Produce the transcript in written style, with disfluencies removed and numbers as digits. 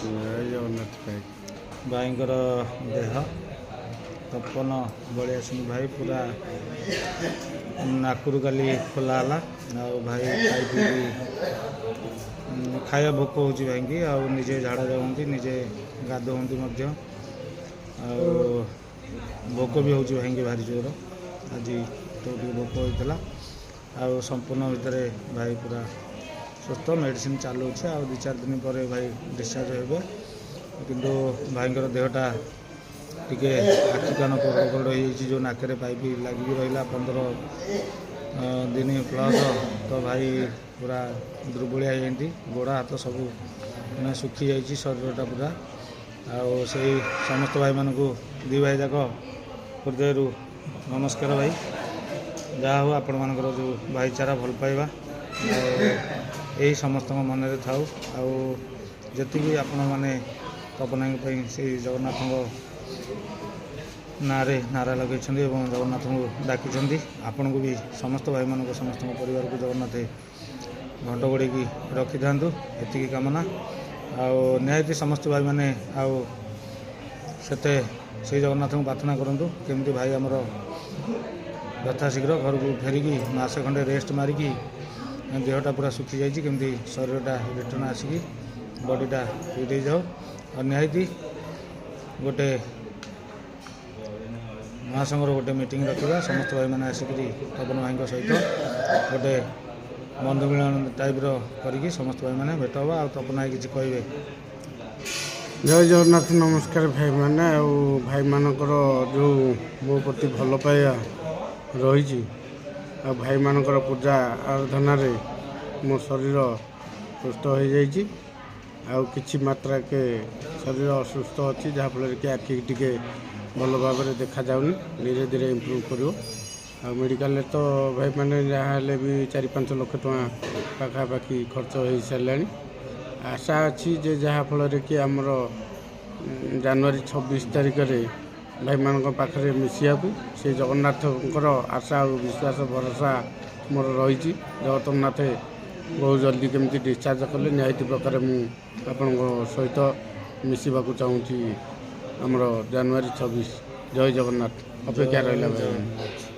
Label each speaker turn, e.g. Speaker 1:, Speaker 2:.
Speaker 1: ଜୟ ଜଗନ୍ନାଥ ଭାଇ।
Speaker 2: ଭାଇଙ୍କର ଦେହ ତପନ ବଳିଆସିଂହ ଭାଇ ପୁରା ନାକରୁ କାଲି ଖୋଲା ହେଲା। ଆଉ ଭାଇ ଖାଇ ପିଇକି ଖାଇବା ଭୋକ ହେଉଛି ଭାଇଙ୍କି। ଆଉ ନିଜେ ଝାଡ଼ା ଯାଉନ୍ତି, ନିଜେ ଗାଧୋଉନ୍ତି ମଧ୍ୟ। ଆଉ ଭୋକ ବି ହେଉଛି ଭାଇଙ୍କି ଭାରି ଜୋର। ଆଜି ତ ଟିକେ ଭୋକ ହୋଇଥିଲା। ଆଉ ସମ୍ପୂର୍ଣ୍ଣ ଭିତରେ ଭାଇ ପୁରା ସୁସ୍ଥ, ମେଡ଼ିସିନ ଚାଲୁଛି। ଆଉ 2-4 ଦିନ ପରେ ଭାଇ ଡିସଚାର୍ଜ ହେବେ। କିନ୍ତୁ ଭାଇଙ୍କର ଦେହଟା ଟିକେ ଆଖି କାନ କୋରଡ଼ କୋରଡ଼ ହେଇଯାଇଛି, ଯେଉଁ ନାକରେ ପାଇପ୍ ଲାଗିକି ରହିଲା 15 ଦିନ ପ୍ଲସ୍, ତ ଭାଇ ପୁରା ଦୁର୍ବଳିଆ ହେଇଯାଇଛନ୍ତି। ଗୋଡ଼ ହାତ ସବୁ ମାନେ ଶୁଖିଯାଇଛି, ଶରୀରଟା ପୁରା। ଆଉ ସେଇ ସମସ୍ତ ଭାଇମାନଙ୍କୁ ଦୁଇ ଭାଇ ଯାକ ହୃଦୟରୁ ନମସ୍କାର ଭାଇ। ଯାହା ହଉ, ଆପଣମାନଙ୍କର ଯେଉଁ ଭାଇଚାରା, ଭଲ ପାଇବା ଆଉ ଏଇ ସମସ୍ତଙ୍କ ମନରେ ଥାଉ। ଆଉ ଯେତିକି ଆପଣମାନେ ତପନ ଭାଇଙ୍କ ପାଇଁ ସେଇ ଜଗନ୍ନାଥଙ୍କ ନାଁରେ ନାରା ଲଗେଇଛନ୍ତି ଏବଂ ଜଗନ୍ନାଥଙ୍କୁ ଡାକିଛନ୍ତି, ଆପଣଙ୍କୁ ବି ସମସ୍ତ ଭାଇମାନଙ୍କୁ, ସମସ୍ତଙ୍କ ପରିବାରକୁ ଜଗନ୍ନାଥ ଘଣ୍ଟ ଘୋଡ଼େଇକି ରଖିଥାନ୍ତୁ, ଏତିକି କାମନା। ଆଉ ନିହାତି ସମସ୍ତ ଭାଇମାନେ ଆଉ ସେତେ ସେଇ ଜଗନ୍ନାଥଙ୍କୁ ପ୍ରାର୍ଥନା କରନ୍ତୁ, କେମିତି ଭାଇ ଆମର ଯଥାଶୀଘ୍ର ଘରକୁ ଫେରିକି ମାସେ ଖଣ୍ଡେ ରେଷ୍ଟ ମାରିକି, ଦେହଟା ପୁରା ଶୁଖିଯାଇଛି, କେମିତି ଶରୀରଟା ରିଟର୍ଣ୍ଣ ଆସିକି ବଡ଼ିଟା ଫିଟ୍ ହେଇଯାଉ। ଆଉ ନିହାତି ଗୋଟେ ମହାସଂଘର ଗୋଟେ ମିଟିଂ ରଖିବା। ସମସ୍ତ ଭାଇମାନେ ଆସିକରି ତପନ ଭାଇଙ୍କ ସହିତ ଗୋଟେ ବନ୍ଧୁ ମିଳନ ଟାଇପ୍ର କରିକି ସମସ୍ତ ଭାଇମାନେ ଭେଟ ହେବା। ଆଉ ତପନ ଭାଇ କିଛି କହିବେ?
Speaker 1: ଜୟ ଜଗନ୍ନାଥ, ନମସ୍କାର ଭାଇମାନେ। ଆଉ ଭାଇମାନଙ୍କର ଯେଉଁ ମୋ ପ୍ରତି ଭଲ ପାଇବା ରହିଛି ଆଉ ଭାଇମାନଙ୍କର ପୂଜା ଆରାଧନାରେ ମୋ ଶରୀର ସୁସ୍ଥ ହୋଇଯାଇଛି। ଆଉ କିଛି ମାତ୍ରାକେ ଶରୀର ଅସୁସ୍ଥ ଅଛି, ଯାହାଫଳରେ କି ଆଖି ଟିକେ ଭଲ ଭାବରେ ଦେଖାଯାଉନି। ଧୀରେ ଧୀରେ ଇମ୍ପ୍ରୁଭ୍ କରିବ। ଆଉ ମେଡ଼ିକାଲରେ ତ ଭାଇମାନେ ଯାହା ହେଲେ ବି 4-5 ଲକ୍ଷ ଟଙ୍କା ପାଖାପାଖି ଖର୍ଚ୍ଚ ହୋଇସାରିଲାଣି। ଆଶା ଅଛି ଯେ ଯାହାଫଳରେ କି ଆମର ଜାନୁଆରୀ 26 ତାରିଖରେ ଭାଇମାନଙ୍କ ପାଖରେ ମିଶିବାକୁ ସେ ଜଗନ୍ନାଥଙ୍କର ଆଶା ଆଉ ବିଶ୍ୱାସ, ଭରସା ମୋର ରହିଛି। ଜଗନ୍ନାଥ ବହୁତ ଜଲ୍ଦି କେମିତି ଡିସଚାର୍ଜ କଲେ ନିହାତି ପ୍ରକାରେ ମୁଁ ଆପଣଙ୍କ ସହିତ ମିଶିବାକୁ ଚାହୁଁଛି ଆମର ଜାନୁଆରୀ 26। ଜୟ ଜଗନ୍ନାଥ, ଅପେକ୍ଷା ରହିଲା
Speaker 2: ଜୟ
Speaker 1: ଭାଇମାନେ।
Speaker 2: ଜଗନ୍ନାଥ।